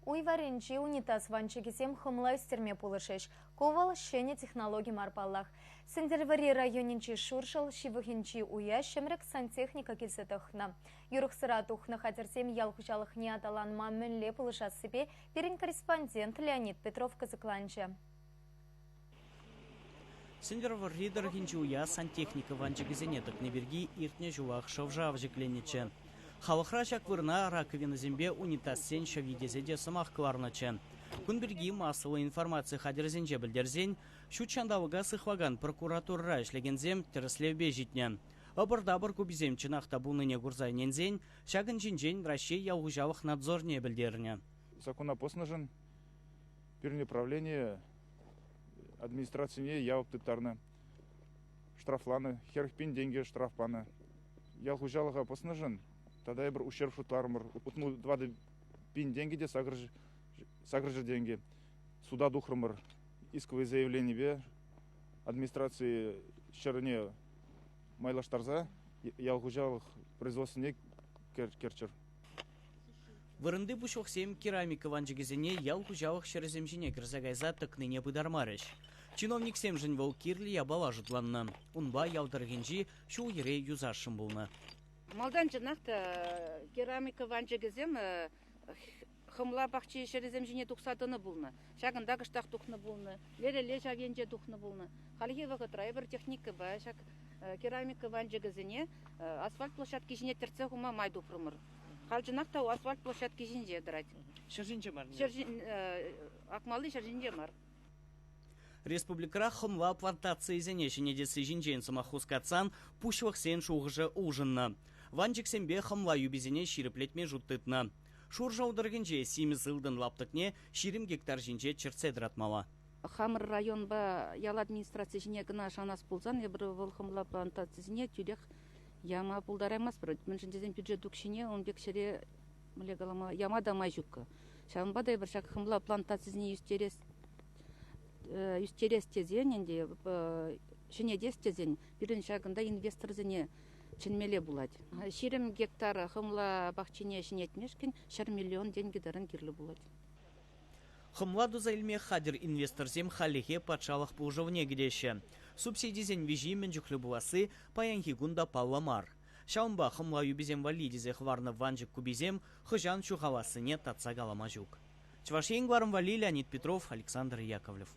Уй варринчи унитаз ванчӑкӗсем хӑмла ӳстерме пулӑшӗҫ. Ку вӑл ҫӗнӗ технологи мар паллах. Сӗнтӗрвӑрри районӗнчи Шуршӑл ҫывӑхӗнчи уя ҫӗмрӗк сантехника килсе тӑхнӑ. Юрӑхсӑра тухнӑ хатӗрсем ял хуҫалӑхне аталанма мӗнле пулӑшассипе пирӗн корреспондент Леонид Петров кӑсӑкланчӗ. Сӗнтӗрвӑрри тӑрӑхӗнчи уя сантехника ванчӑкӗсене тӑкни пирки иртнӗ ҫулах шӑв-шав ҫӗкленнӗччӗ. Халӑхра ҫак вырӑна раковинӑсемпе унитазсен ҫӑви тесе те сӑмах кӑларнӑччӗ. Кун пирки массӑллӑ информаци хатӗрӗсенче пӗлтерсен ҫут ҫанталӑка сыхлакан прокуратурӑра ӗҫлекенсем тӗрӗслевпе ҫитнӗ. Ӑпӑр-тапӑр куписем чӑнах та пулнине курса ӗненсен ҫакӑн ҫинчен Раҫҫей ял хуҫалӑх надзорне пӗлтернӗ. Закона пӑснӑшӑн пирӗн управлени администрацине явап тыттарнӑ, штрафланӑ, 40 пин тенкӗ штраф панӑ. Ял хуҫалӑха пӑснӑшӑн тата эпир ущерб шутларӑмӑр. 64 пин тенкӗ те 800 тенкӗ. Суда тухрӑмӑр исковое заявленипе администраци ҫӗрне майлаштарса ял хуҫалӑх производствине кӗрччӗр. Вырӑнти пуҫлӑхсем керамика ванчӑкӗсене ял хуҫалӑх ҫӗрӗсем ҫине кӗрсе кайса тӑкнине пытармарӗҫ. Чиновниксемшӗн вӑл кирлӗ япала шутланнӑ. Унпа ял тӑрӑхӗнчи ҫул-йӗре юсасшӑн пулнӑ. Малтан чӑнах та керамика ванчӑкӗсем хӑмла пахчи ҫӗрӗсем ҫине тухса тӑнӑ пулнӑ. Ҫакӑнта кӑштах тухнӑ пулнӑ, лерелле ҫав енче тухнӑ пулнӑ. Хальхи вӑхӑтра эпир техникӑпа ҫак керамика ванчӑкӗсене асфальт площадки ҫине тӗртсе хума май тупрӑмӑр. Халь чӑнах та асфальт площадки ҫинче тӑрать. Ҫӗр ҫинче мар. Ҫӗр акмалли ҫӗр ҫинче мар. Республикӑра хӑмла плантацийӗсене ҫӗнетесси ҫинчен сӑмах хускатсан пуҫлӑхсен шухӑшӗ улшӑннӑ. Ванчӑксемпе хӑмла юписене ҫирӗплетме шут тытнӑ. Шуршӑл тӑрӑхӗнче симӗс ылтӑн лаптӑкне 20 гектар ҫинче чӗртсе тӑратмалла. Хамӑр районпа ял администраци ҫине кӑна шанас пулсан эпир вӑл хӑмла плантацисене тӳрех яма пултараймастпӑр. Мӗншӗн тесен бюджет укҫине ун пек ҫӗре мӗнле калама, яма та май ҫуккӑ. Ҫавӑнпа та эпир ҫак хӑмла плантацисене ӳстерес ӳстерес тесен ӗнтӗ ҫӗнетес тесен пирӗн ҫакӑнта инвесторсене чӗнмелле пулать. 20 гектар хӑмла пахчине ҫӗнетмешкӗн 100 миллион тенкӗ таран кирлӗ пулать. Хӑмла туса илме хатӗр инвесторсем хальлӗхе патшалӑх пулӑшӑвне кӗтеҫҫӗ. Субсидисен виҫи мӗн чухлӗ пуласси паянхи кун та паллӑ мар. Ҫавӑнпа хӑмла юписем валли тесе хӑварнӑ ванчӑк куписем хӑҫан ҫухалассине татса калама ҫук. Чӑваш Ен кӑларӑм валли Леонид Петров, Александр Яковлев.